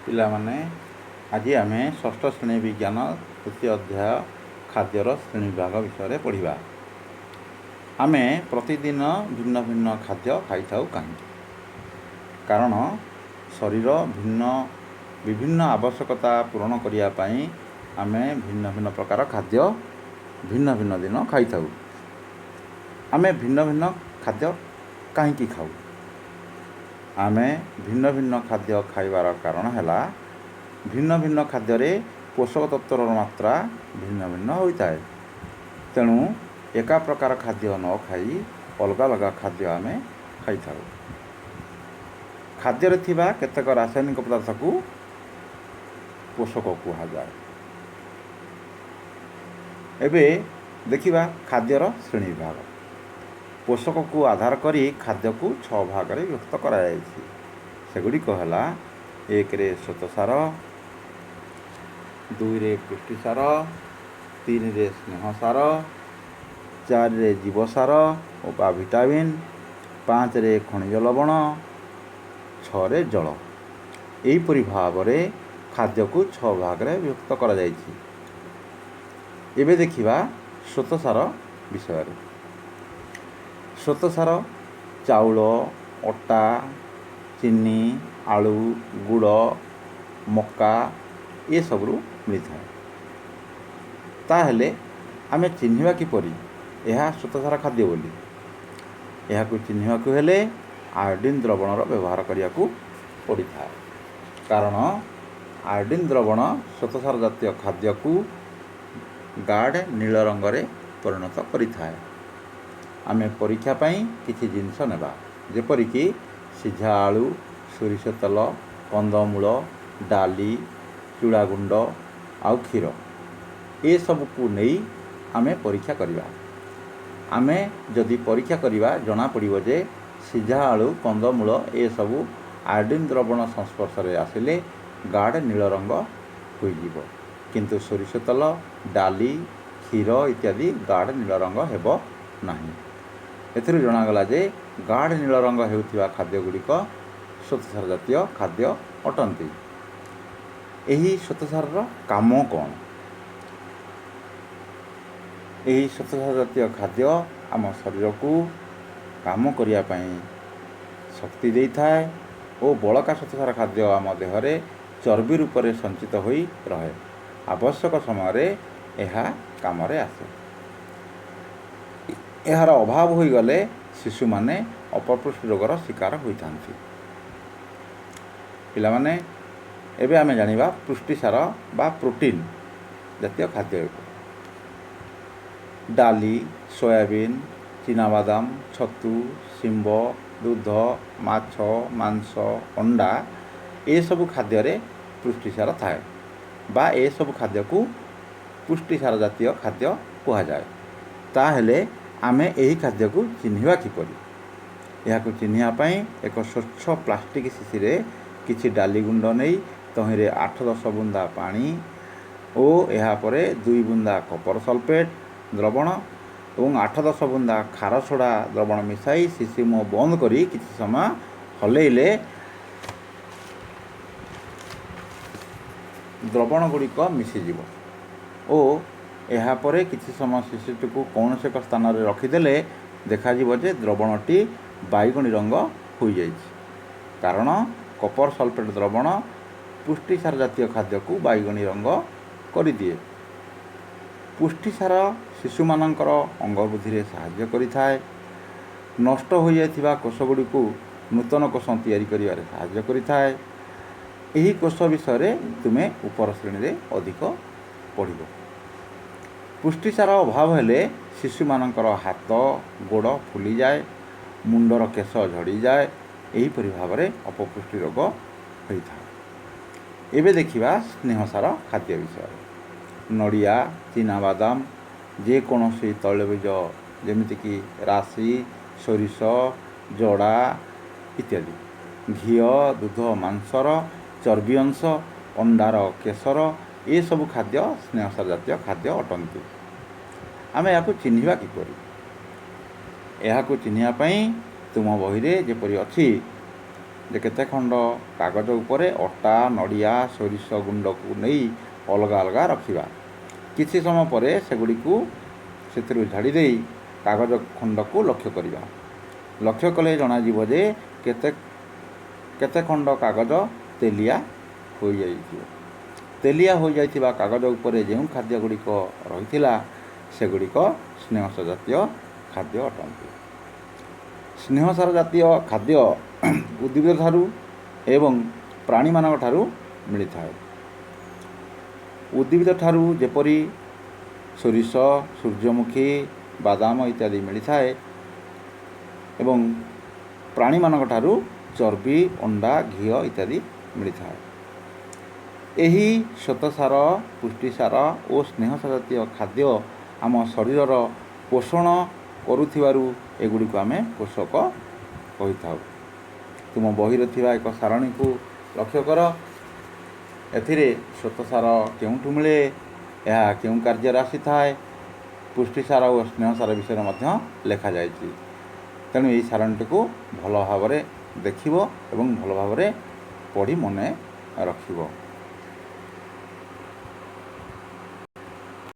ପିଲାମାନେ, ଆଜି ଆମେ ଷଷ୍ଠ ଶ୍ରେଣୀ ବିଜ୍ଞାନ ତୃତୀୟ ଅଧ୍ୟାୟ ଖାଦ୍ୟର ଶ୍ରେଣୀ ବିଭାଗ ବିଷୟରେ ପଢ଼ିବା। ଆମେ ପ୍ରତିଦିନ ଭିନ୍ନ ଭିନ୍ନ ଖାଦ୍ୟ ଖାଇଥାଉ କାହିଁକି? କାରଣ ଶରୀର ଭିନ୍ନ ବିଭିନ୍ନ ଆବଶ୍ୟକତା ପୂରଣ କରିବା ପାଇଁ ଆମେ ଭିନ୍ନ ଭିନ୍ନ ପ୍ରକାର ଖାଦ୍ୟ ଭିନ୍ନ ଭିନ୍ନ ଦିନ ଖାଇଥାଉ। ଆମେ ଭିନ୍ନ ଭିନ୍ନ ଖାଦ୍ୟ କାହିଁକି ଖାଉ? ଆମେ ଭିନ୍ନ ଭିନ୍ନ ଖାଦ୍ୟ ଖାଇବାର କାରଣ ହେଲା, ଭିନ୍ନ ଭିନ୍ନ ଖାଦ୍ୟରେ ପୋଷକ ତତ୍ତ୍ୱର ମାତ୍ରା ଭିନ୍ନ ଭିନ୍ନ ହୋଇଥାଏ। ତେଣୁ ଏକା ପ୍ରକାର ଖାଦ୍ୟ ନ ଖାଇ ଅଲଗା ଅଲଗା ଖାଦ୍ୟ ଆମେ ଖାଇଥାଉ। ଖାଦ୍ୟରେ ଥିବା କେତେକ ରାସାୟନିକ ପଦାର୍ଥକୁ ପୋଷକ କୁହାଯାଏ। ଏବେ ଦେଖିବା ଖାଦ୍ୟର ଶ୍ରେଣୀ ବିଭାଗ। ପୋଷକକୁ ଆଧାର କରି ଖାଦ୍ୟକୁ ଛଅ ଭାଗରେ ବିଭକ୍ତ କରାଯାଇଛି। ସେଗୁଡ଼ିକ ହେଲା, ଏକରେ ଶ୍ୱେତସାର, ଦୁଇରେ ପୁଷ୍ଟିସାର, ତିନିରେ ସ୍ନେହସାର, ଚାରିରେ ଜୀବସାର ଓ ବା ଭିଟାମିନ୍, ପାଞ୍ଚରେ ଖଣିଜ ଲବଣ, ଛଅରେ ଜଳ। ଏହିପରି ଭାବରେ ଖାଦ୍ୟକୁ ଛଅ ଭାଗରେ ବିଭକ୍ତ କରାଯାଇଛି। ଏବେ ଦେଖିବା ଶ୍ୱେତସାର ବିଷୟରେ। ଶ୍ୱେତସାର ଚାଉଳ, ଅଟା, ଚିନି, ଆଳୁ, ଗୁଡ଼, ମକା ଏସବୁରୁ ମିଳିଥାଏ। ତାହେଲେ ଆମେ ଚିହ୍ନିବା କିପରି ଏହା ଶ୍ୱେତସାର ଖାଦ୍ୟ ବୋଲି? ଏହାକୁ ଚିହ୍ନିବାକୁ ହେଲେ ଆୟୋଡ଼ିନ୍ ଦ୍ରବଣର ବ୍ୟବହାର କରିବାକୁ ପଡ଼ିଥାଏ, କାରଣ ଆୟୋଡ଼ିନ୍ ଦ୍ରବଣ ଶ୍ୱେତସାର ଜାତୀୟ ଖାଦ୍ୟକୁ ଗାଢ଼ ନୀଳ ରଙ୍ଗରେ ପରିଣତ କରିଥାଏ। ଆମେ ପରୀକ୍ଷା ପାଇଁ କିଛି ଜିନିଷ ନେବା, ଯେପରିକି ସିଝା ଆଳୁ, ସୋରିଷ ତେଲ, କନ୍ଦମୂଳ, ଡାଲି, ଚୁଡ଼ା ଗୁଣ୍ଡ ଆଉ କ୍ଷୀର। ଏସବୁକୁ ନେଇ ଆମେ ପରୀକ୍ଷା କରିବା। ଆମେ ଯଦି ପରୀକ୍ଷା କରିବା, ଜଣାପଡ଼ିବ ଯେ ସିଝା ଆଳୁ, କନ୍ଦମୂଳ ଏସବୁ ଆୟୋଡ଼ିନ୍ ଦ୍ରବଣ ସଂସ୍ପର୍ଶରେ ଆସିଲେ ଗାଢ଼ ନୀଳ ରଙ୍ଗ ହୋଇଯିବ, କିନ୍ତୁ ସୋରିଷ ତେଲ, ଡାଲି, କ୍ଷୀର ଇତ୍ୟାଦି ଗାଢ଼ ନୀଳ ରଙ୍ଗ ହେବ ନାହିଁ। ଏଥିରୁ ଜଣାଗଲା ଯେ ଗାଢ଼ ନୀଳ ରଙ୍ଗ ହେଉଥିବା ଖାଦ୍ୟ ଗୁଡ଼ିକ ଶ୍ୱେତସାର ଜାତୀୟ ଖାଦ୍ୟ ଅଟନ୍ତି। ଏହି ଶ୍ୱେତସାରର କାମ କ'ଣ? ଏହି ଶ୍ୱେତସାର ଜାତୀୟ ଖାଦ୍ୟ ଆମ ଶରୀରକୁ କାମ କରିବା ପାଇଁ ଶକ୍ତି ଦେଇଥାଏ ଓ ବଳକା ଶ୍ୱେତସାର ଖାଦ୍ୟ ଆମ ଦେହରେ ଚର୍ବି ରୂପରେ ସଞ୍ଚିତ ହୋଇ ରହେ। ଆବଶ୍ୟକ ସମୟରେ ଏହା କାମରେ ଆସେ। ଏହାର ଅଭାବ ହୋଇଗଲେ ଶିଶୁମାନେ ଅପପୁଷ୍ଟି ରୋଗର ଶିକାର ହୋଇଥାନ୍ତି। ପିଲାମାନେ, ଏବେ ଆମେ ଜାଣିବା ପୁଷ୍ଟିସାର ବା ପ୍ରୋଟିନ୍ ଜାତୀୟ ଖାଦ୍ୟ। ଡାଲି, ସୋୟାବିନ୍, ଚିନାବାଦାମ, ଛତୁ, ଶିମ୍ବ, ଦୁଧ, ମାଛ, ମାଂସ, ଅଣ୍ଡା ଏସବୁ ଖାଦ୍ୟରେ ପୁଷ୍ଟିସାର ଥାଏ ବା ଏସବୁ ଖାଦ୍ୟକୁ ପୁଷ୍ଟିସାର ଜାତୀୟ ଖାଦ୍ୟ କୁହାଯାଏ। ତାହେଲେ ଆମେ ଏହି ଖାଦ୍ୟକୁ ଚିହ୍ନିବା କିପରି? ଏହାକୁ ଚିହ୍ନିବା ପାଇଁ ଏକ ସ୍ୱଚ୍ଛ ପ୍ଲାଷ୍ଟିକ୍ ଶିଶିରେ କିଛି ଡାଲି ଗୁଣ୍ଡ ନେଇ ତହିଁରେ 8-10 ବୁନ୍ଦା ପାଣି ଓ ଏହାପରେ 2 ବୁନ୍ଦା କପର ସଲଫେଟ୍ ଦ୍ରବଣ ଏବଂ 8-10 ବୁନ୍ଦା ଖାର ସୋଡ଼ା ଦ୍ରବଣ ମିଶାଇ ଶିଶି ମୁହଁ ବନ୍ଦ କରି କିଛି ସମୟ ହଲେଇଲେ ଦ୍ରବଣ ଗୁଡ଼ିକ ମିଶିଯିବ ଓ ଏହାପରେ କିଛି ସମୟ ଶିଶିଟିକୁ କୌଣସି ଏକ ସ୍ଥାନରେ ରଖିଦେଲେ ଦେଖାଯିବ ଯେ ଦ୍ରବଣଟି ବାଇଗଣୀ ରଙ୍ଗ ହୋଇଯାଇଛି, କାରଣ କପର ସଲଫେଟ୍ ଦ୍ରବଣ ପୁଷ୍ଟିସାର ଜାତୀୟ ଖାଦ୍ୟକୁ ବାଇଗଣୀ ରଙ୍ଗ କରିଦିଏ। ପୁଷ୍ଟିସାର ଶିଶୁମାନଙ୍କର ଅଙ୍ଗବୃଦ୍ଧିରେ ସାହାଯ୍ୟ କରିଥାଏ। ନଷ୍ଟ ହୋଇଯାଇଥିବା କୋଷଗୁଡ଼ିକୁ ନୂତନ କୋଷ ତିଆରି କରିବାରେ ସାହାଯ୍ୟ କରିଥାଏ। ଏହି କୋଷ ବିଷୟରେ ତୁମେ ଉପର ଶ୍ରେଣୀରେ ଅଧିକ ପଢ଼ିବ। ପୁଷ୍ଟିସାର ଅଭାବ ହେଲେ ଶିଶୁମାନଙ୍କର ହାତ ଗୋଡ଼ ଫୁଲିଯାଏ, ମୁଣ୍ଡର କେଶ ଝଡ଼ିଯାଏ। ଏହିପରି ଭାବରେ ଅପପୁଷ୍ଟି ରୋଗ ହୋଇଥାଏ। ଏବେ ଦେଖିବା ସ୍ନେହସାର ଖାଦ୍ୟ ବିଷୟରେ। ନଡ଼ିଆ, ଚିନାବାଦାମ, ଯେକୌଣସି ତୈଳବୀଜ ଯେମିତିକି ରାଶି, ସୋରିଷ, ଜଡ଼ା ଇତ୍ୟାଦି, ଘିଅ, ଦୁଧ, ମାଂସର ଚର୍ବି ଅଂଶ, ଅଣ୍ଡାର କେଶର ଏସବୁ ଖାଦ୍ୟ ସ୍ନେହସାର ଜାତୀୟ ଖାଦ୍ୟ ଅଟନ୍ତି। ଆମେ ଏହାକୁ ଚିହ୍ନିବା କିପରି? ଏହାକୁ ଚିହ୍ନିବା ପାଇଁ ତୁମ ବହିରେ ଯେପରି ଅଛି, ଯେ କେତେ ଖଣ୍ଡ କାଗଜ ଉପରେ ଅଟା, ନଡ଼ିଆ, ସୋରିଷ ଗୁଣ୍ଡକୁ ନେଇ ଅଲଗା ଅଲଗା ରଖିବା। କିଛି ସମୟ ପରେ ସେଗୁଡ଼ିକୁ ସେଥିରୁ ଝାଡ଼ି ଦେଇ କାଗଜ ଖଣ୍ଡକୁ ଲକ୍ଷ୍ୟ କରିବା। ଲକ୍ଷ୍ୟ କଲେ ଜଣାଯିବ ଯେ କେତେ କେତେ ଖଣ୍ଡ କାଗଜ ତେଲିଆ ହୋଇଯାଇଥିବ। ତେଲିଆ ହୋଇଯାଇଥିବା କାଗଜ ଉପରେ ଯେଉଁ ଖାଦ୍ୟ ଗୁଡ଼ିକ ରହିଥିଲା, ସେଗୁଡ଼ିକ ସ୍ନେହସାର ଜାତୀୟ ଖାଦ୍ୟ ଅଟନ୍ତି। ସ୍ନେହସାର ଜାତୀୟ ଖାଦ୍ୟ ଉଦ୍ଭିଦ ଠାରୁ ଏବଂ ପ୍ରାଣୀମାନଙ୍କ ଠାରୁ ମିଳିଥାଏ। ଉଦ୍ଭିଦ ଠାରୁ ଯେପରି ସୋରିଷ, ସୂର୍ଯ୍ୟମୁଖୀ, ବାଦାମ ଇତ୍ୟାଦି ମିଳିଥାଏ ଏବଂ ପ୍ରାଣୀମାନଙ୍କ ଠାରୁ ଚର୍ବି, ଅଣ୍ଡା, ଘିଅ ଇତ୍ୟାଦି ମିଳିଥାଏ। ଏହି ଶ୍ୱେତସାର, ପୁଷ୍ଟିସାର ଓ ସ୍ନେହସାର ଜାତୀୟ ଖାଦ୍ୟ ଆମ ଶରୀରର ପୋଷଣ କରୁଥିବାରୁ ଏଗୁଡ଼ିକୁ ଆମେ ପୋଷକ କହିଥାଉ। ତୁମ ବହିରେ ଥିବା ଏକ ସାରଣୀକୁ ଲକ୍ଷ୍ୟ କର। ଏଥିରେ ଶ୍ୱେତସାର କେଉଁଠୁ ମିଳେ, ଏହା କେଉଁ କାର୍ଯ୍ୟରେ ଆସିଥାଏ, ପୁଷ୍ଟିସାର ଓ ସ୍ନେହସାର ବିଷୟରେ ମଧ୍ୟ ଲେଖାଯାଇଛି। ତେଣୁ ଏହି ସାରଣୀଟିକୁ ଭଲ ଭାବରେ ଦେଖିବ ଏବଂ ଭଲ ଭାବରେ ପଢ଼ି ମନେ ରଖିବ।